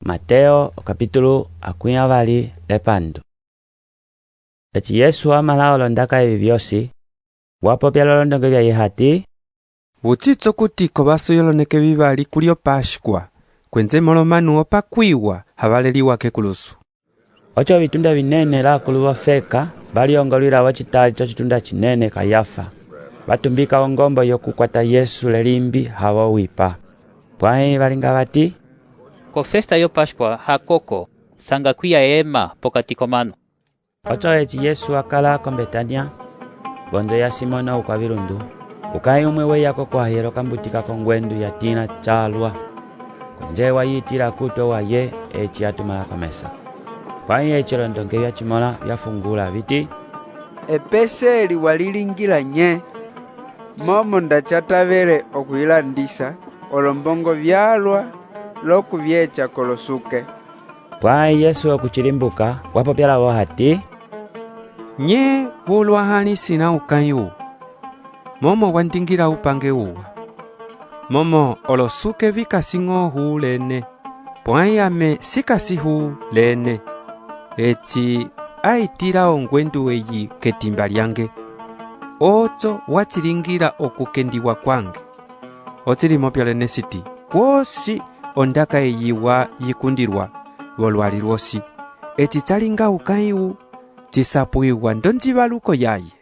Mateo capítulo 26. Eci Yesu a mala olondaka evi viosi, wa popia lolondonge viaye hati, Vucitso okuti kovaso yoloneke vivali kuli o Pascoa, kuenje Mõlomanu o pakuiwa ha valeliwa kekulusu. Oco ovitunda vinene lakulu vofeka va liongoluila vocitali cocitunda cinene Kayafa. Va tumbika ongombo yoku kuata Yesu lelimbi ha vo wipa. Puãi va linga vati, Kofesta yo Pascoa hakoko, sanga kuiya ema pokati komanu. Oco eci Yesu a kala ko Betania, vonjo ya Simono ukuavilundu, ukãi umue weya kokuaye lokambutika konguendu ya tĩla calua, kuenje wa yi itila kutue waye eci a tumala komesa. Puãi eci olondonge via ci mola via fungula viti, Epese eli wa li lingila nye? Momo nda ca tavele oku yi landisa olombongo vialua loku vieca kolosuke. Puãi Yesu oku ci limbuka, wa popia lavo hati, Nye vu luahãlisila ukãi u? Momo wa ndingila upange uwa. Momo olosuke vi kasi ño hu lene, puãi ame si kasi hu lene. Eci a itila onguendu eyi ketimba liange, oco wa ci lingila oku kendiwa kuange. Ocili mopia lene siti, kuosi ondaka eyi wa yi kundilua voluali luosi, eci ca linga ukãi u ci sapuiwa ndonjivaluko yaye.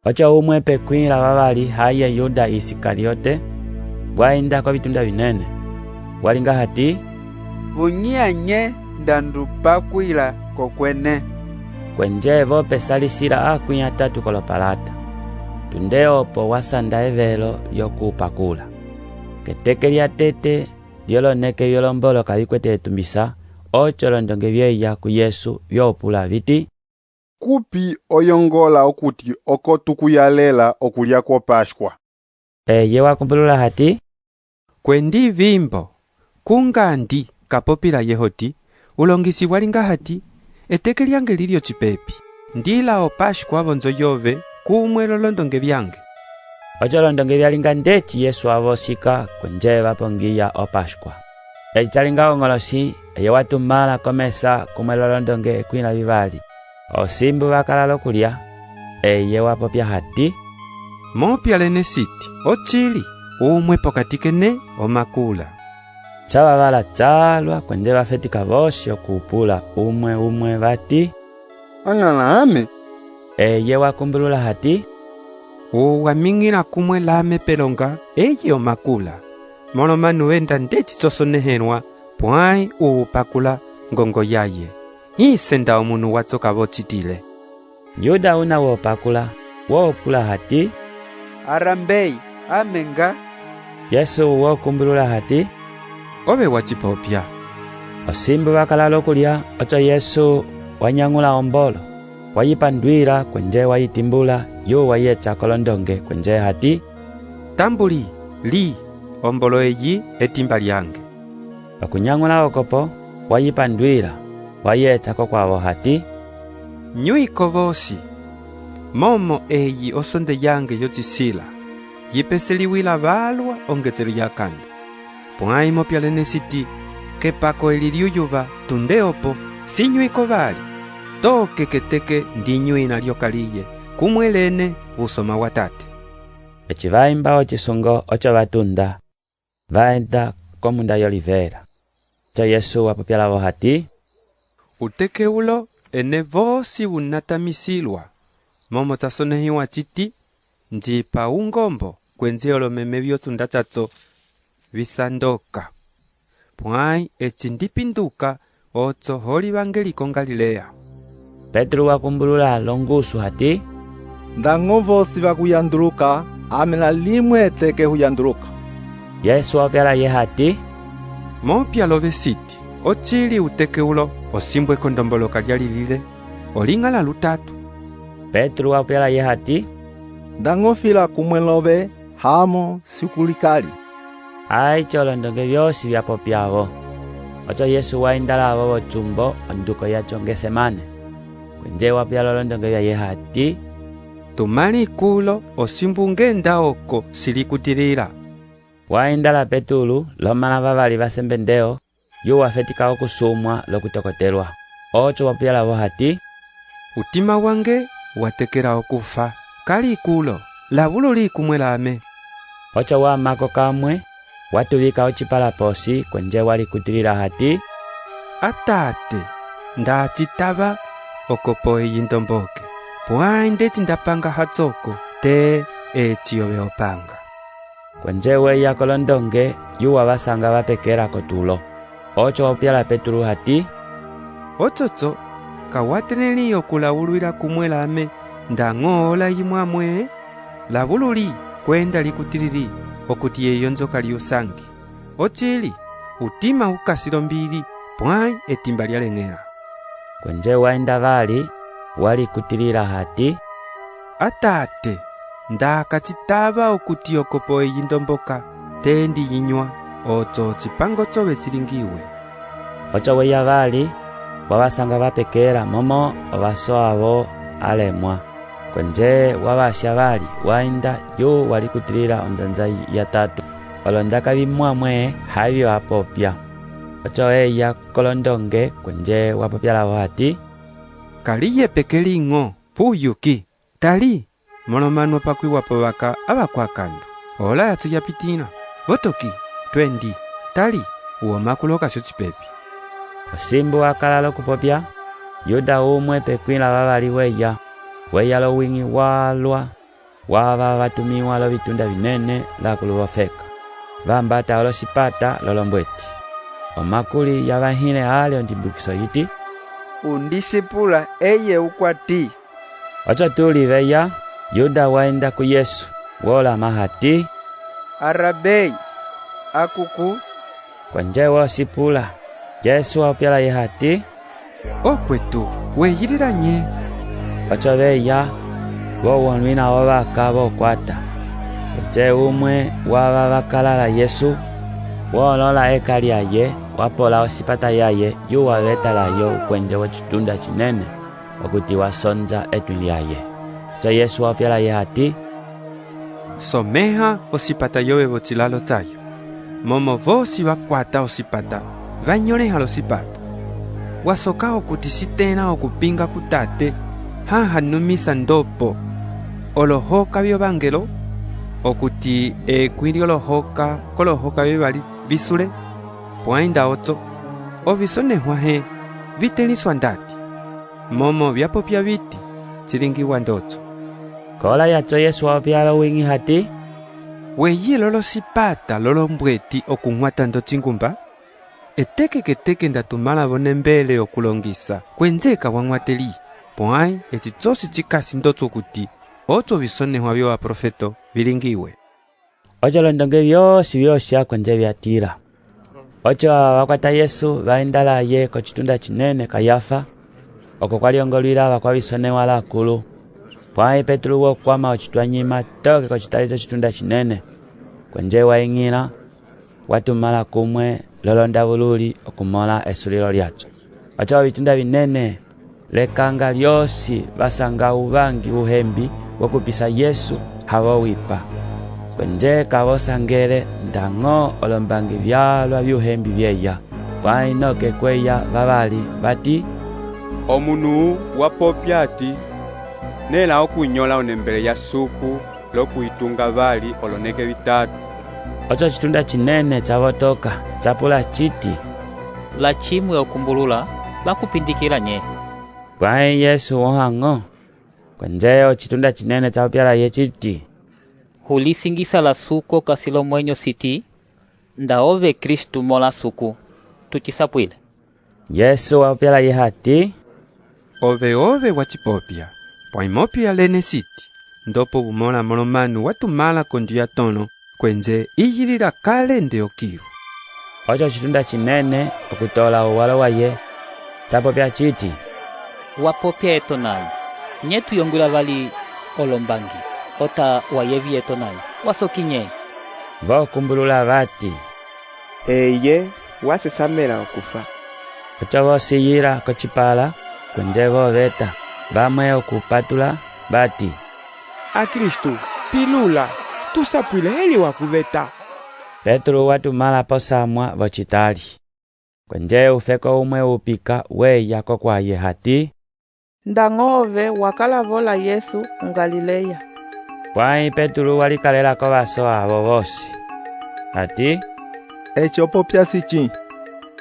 Oco umue pekũi la vavali haeye Yuda Isikariote wa enda kovitunda vinene, wa linga hati, Vu nyiha nye nda ndu pakuila kokuene? Kuenje vo pesalisila 30 kolopalata. Tunde opo wa sanda evelo lioku u pakula. Keteke liatete lioloneke violombolo ka vi kuete etumbisa, oco olondonge vieya ku Yesu vio pula viti, Kupi o yongola okuti oko tu ku yalela okulia kuo Pascoa? Eye wa kumbulula hati, Kuendi vimbo, kungandi, ka popi laye hoti, Ulongisi wa linga hati, Eteke liange lili ocipepi, ndila o Pascoa vonjo yove kumue lolondonge viange. Oco olondonge via linga ndeci Yesu a vosika, kuenje va pongiya o Pascoa. Eci ca linga oñolosi, eye wa tumãla komesa kumue lolondonge 12. Osimbu va kala loku lia, eye wa popia hati, Mopia lene siti, ocili, umue pokati kene o makula. Ca va vala calua kuenje va fetika vosi oku pula umue umue vati, A Ñala, ame? Eye wa kumbulula hati, U wa miñila kumue lame pelonga, eye o makula. Mõlomanu enda ndeci co sonehelua, puãi u u pakula ngongo yaye. Hĩse nda omunu waco ka vo citile. Yuda una wo pakula, wo pula hati, Arambei, ame nga? Yesu wo kumbulula hati, Ove wa ci popia. Osimbu va kala loku lia, oco Yesu wa nyañula ombolo, wa yi panduila kuenje wa yi timbula, yu wa yeca kolondonge kuenje hati, Tambuli, li, ombolo eyi etimba liange. Oku nyañula okopo, wa yi panduila, wa yeca kokuavo hati, Nyuiko vosi, momo eyi osonde yange yocisila, yi peseliwila valua ongecelo yakandu. Puãi mopia lene siti, kepako eli liuyuva tunde opo, si nyuiko vali, toke keteke ndi nyuila liokaliye kumue lene vusoma wa Tate. Eci va imba ocisungo oco va tunda, va enda komunda yOliveira. Oco Yesu wa popia lavo hati, Uteke ulo ene vosi vu natamisilua, momo ca sonehiwa citi, Njipa ungombo kuenje olomeme viocunda caco vi sandoka. Puãi eci ndi pinduka oco ho livangeli ko Galilea. Petulu wa kumbulula longusu hati, Ndaño vosi va ku yanduluka, ame lalimue eteke hu yanduluka. Yesu wa popia laye hati, Mopia love siti, ocili uteke ulo, osimbu ekondombolo ka lia lilile, o liñala lutatu. Petulu wa popia laye hati, Ndaño fila kumue love, hamo si ku likali. Haico olondonge viosi via popiavo. Oco Yesu wa enda lavo vocumbo, onduko yaco Gesemane. Kuenje wa popia lolondonge viaye hati, Tumãli kulo osimbu ngenda oko si likutilila. Wa enda la Petulu lomãla vavali va Sebedeo. Yu wa fetika oku sumua loku tokotelua. Oco wa popia lavo hati, Utima wange wa tekela oku fa. Kali kulo, lavululi kumue lame. Oco wa amako kamue, wa tuvika ocipala posi kuenje wa likutilila hati, A Tate, nda ci tava, okopo eyi ndomboke. Puãi ndeci nda panga hacoko, te eci ove o panga. Kuenje weya kolondonge yu wa va sanga va pekela kotulo. Oco wa popia la Petulu hati, Ococo, ka wa tẽleli oku lavuluila kumue lame ndaño owola yimuamue? Lavululi kuenda likutilili okuti eyonjo ka liu sangi. Ocili, utima u kasi lombili, puãi etimba lia leñela. Kuenje wa enda vali, wa likutilila hati, A Tate, nda ka ci tava okuti okopo eyi ndomboka, te ndi yi nyua, oco ocipango cove ci lingiwe. Oco weya vali, wa va sanga va pekela, momo ovaso avo a lemua. Kuenje wa va sia vali, wa enda, yu wa likutilila onjanja yatatu, olondaka vimuamue haivio a popia. Oco eya kolondonge kuenje wa popia lavo hati, Kaliye pekeli ño, puyuki. Tali, Mõlomanu o pakuiwa povaka a vakuakandu. Owola yaco ya pitĩla. Votoki, tuendi. Tali, u omakula o kasi ocipepi. Osimbu a kala loku popia, Yuda umue pekũi la vavali weya. Weya lowiñi walua wava va tumiwa lovitunda vinene lakulu vofeka. Va ambata olosipata lolombueti. Omakuli ya vahĩle ale ondimbukiso yiti, U ndisipula eye ukuati. Oco tuli veya, Yuda wa enda ku Yesu, wo lama hati, A Rabei, akuku. Kuenje wo sipula. Yesu wa popia laye hati, Okuetu, weyilila nye? Oco veya, vo wõluĩla ovaka, vo kuata. Kuenje umue wava va kala la Yesu wolõla eka liaye, wa pola osipata yaye, yu wa veta layo ukuenje wocitunda cinene, okuti wa sonja etũi liaye. Oco Yesu wa popia laye hati, Someha osipata yove vocilalo cayo, momo vosi va kuata osipata va nyõleha losipata. Wa soka okuti si tẽla oku pinga ku Tate hã ha numisa ndopo olohoka viovangelo, okuti ekũi liolohoka kolohoka vivali vi sule? Puãi nda oco, ovisonehua hẽ vi tẽlisua ndati? Momo via popia viti, Ci lingiwa ndoco. Kola yaco Yesu wa popia lowiñi hati, Weyi lolosipata lolombueti oku ñuata ndocingumba? Eteke keteke nda tumãla vonembele oku longisa, kuenje ka wa ñuateli. Puãi eci cosi ci kasi ndoco okuti, oco ovisonehua viovaprofeto vi lingiwe. Oco olondonge viosi vio sia kuenje via tila. Oco ava va kuata Yesu va enda laye kocitunda cinene Kayafa, oko kua liongoluila vakuavisonehua lakulu. Puãi Petulu wo kuama ocituanyima toke kocitali cocitunda cinene, kuenje wa iñila, wa tumala kumue lolondavululi oku mola esulilo liaco. Oco ovitunda vinene lekanga liosi va sanga uvangi wuhembi woku pisa Yesu ha vo wipa. Kuenje ka vo sangele ndaño olombangi vialua viuhembi vieya. Puãi noke kueya vavali vati, Omunu u wa popia hati, Nẽla oku nyõla onembele ya Suku loku yi tunga vali oloneke vitatu. Oco ocitunda cinene ca votoka, ca pula citi, Lacimue o kumbulula, va ku pindikila nye? Puãi Yesu wõha ño. Kuenje ocitunda cinene ca popia laye citi, Hu lisingisa la Suku o kasi lomuenyo siti, nda ove Kristu Mõla Suku, tu ci sapuile. Yesu wa popia laye hati, Ove ove wa ci popia. Puãi mopia lene siti, ndopo vu mõla Mõlomanu wa tumãla kondio ya Tõlo, kuenje iyilila kalende okilu. Oco ocitunda cinene, oku tola uwalo waye, ca popia citi, Wa popia etonãi. Nye tu yonguila vali olombangi? Ota, wa yevi etonãi. Wa soki nye? Vo kumbulula vati, Eye wa sesamẽla oku fa. Oco vo siyila kocipala, kuenje vo veta. Vamue oku patula, vati, A Kristu, pilula, tu sapuile helie wa ku veta. Petulu wa tumala posamua vocitali. Kuenje ufeko umue upika weya kokuaye hati: Ndaño ove wa kalavo la Yesu u Galilea. Puãi Petulu wa likalela kovaso avo vosi, hati: Eci o popia si cĩ.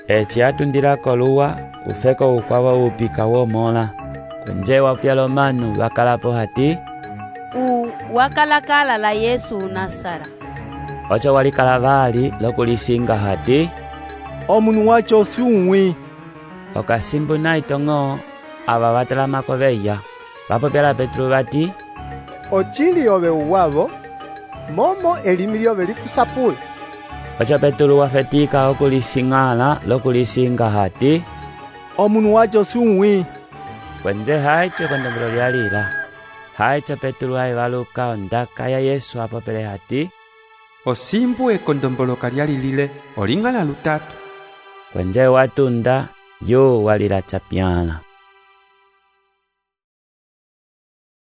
Eci a tundila koluwa, ufeko ukuavo upika wo mola, kuenje wa popia lomanu va kalapo hati: U wa kala kala la Yesu u Nasara. Oco wa likala vali loku lisinga hati: Omunu waco siu wĩ. Okasimbu naito ño ava va talamako veya, va popia la Petulu vati: Ocili ove uwavo, momo elimi liove li ku sapula. Oco Petulu wa fetika oku lisiñala loku lisinga hati: Omunu waco siu wĩ. Kuenje haico ekondombolo lia lila. Haico Petulu a ivaluka ondaka ya Yesu a popele hati: Osimbu ekondombolo ka lia lilile, o liñala lutatu. Kuenje wa tunda, yu wa lila ca piãla.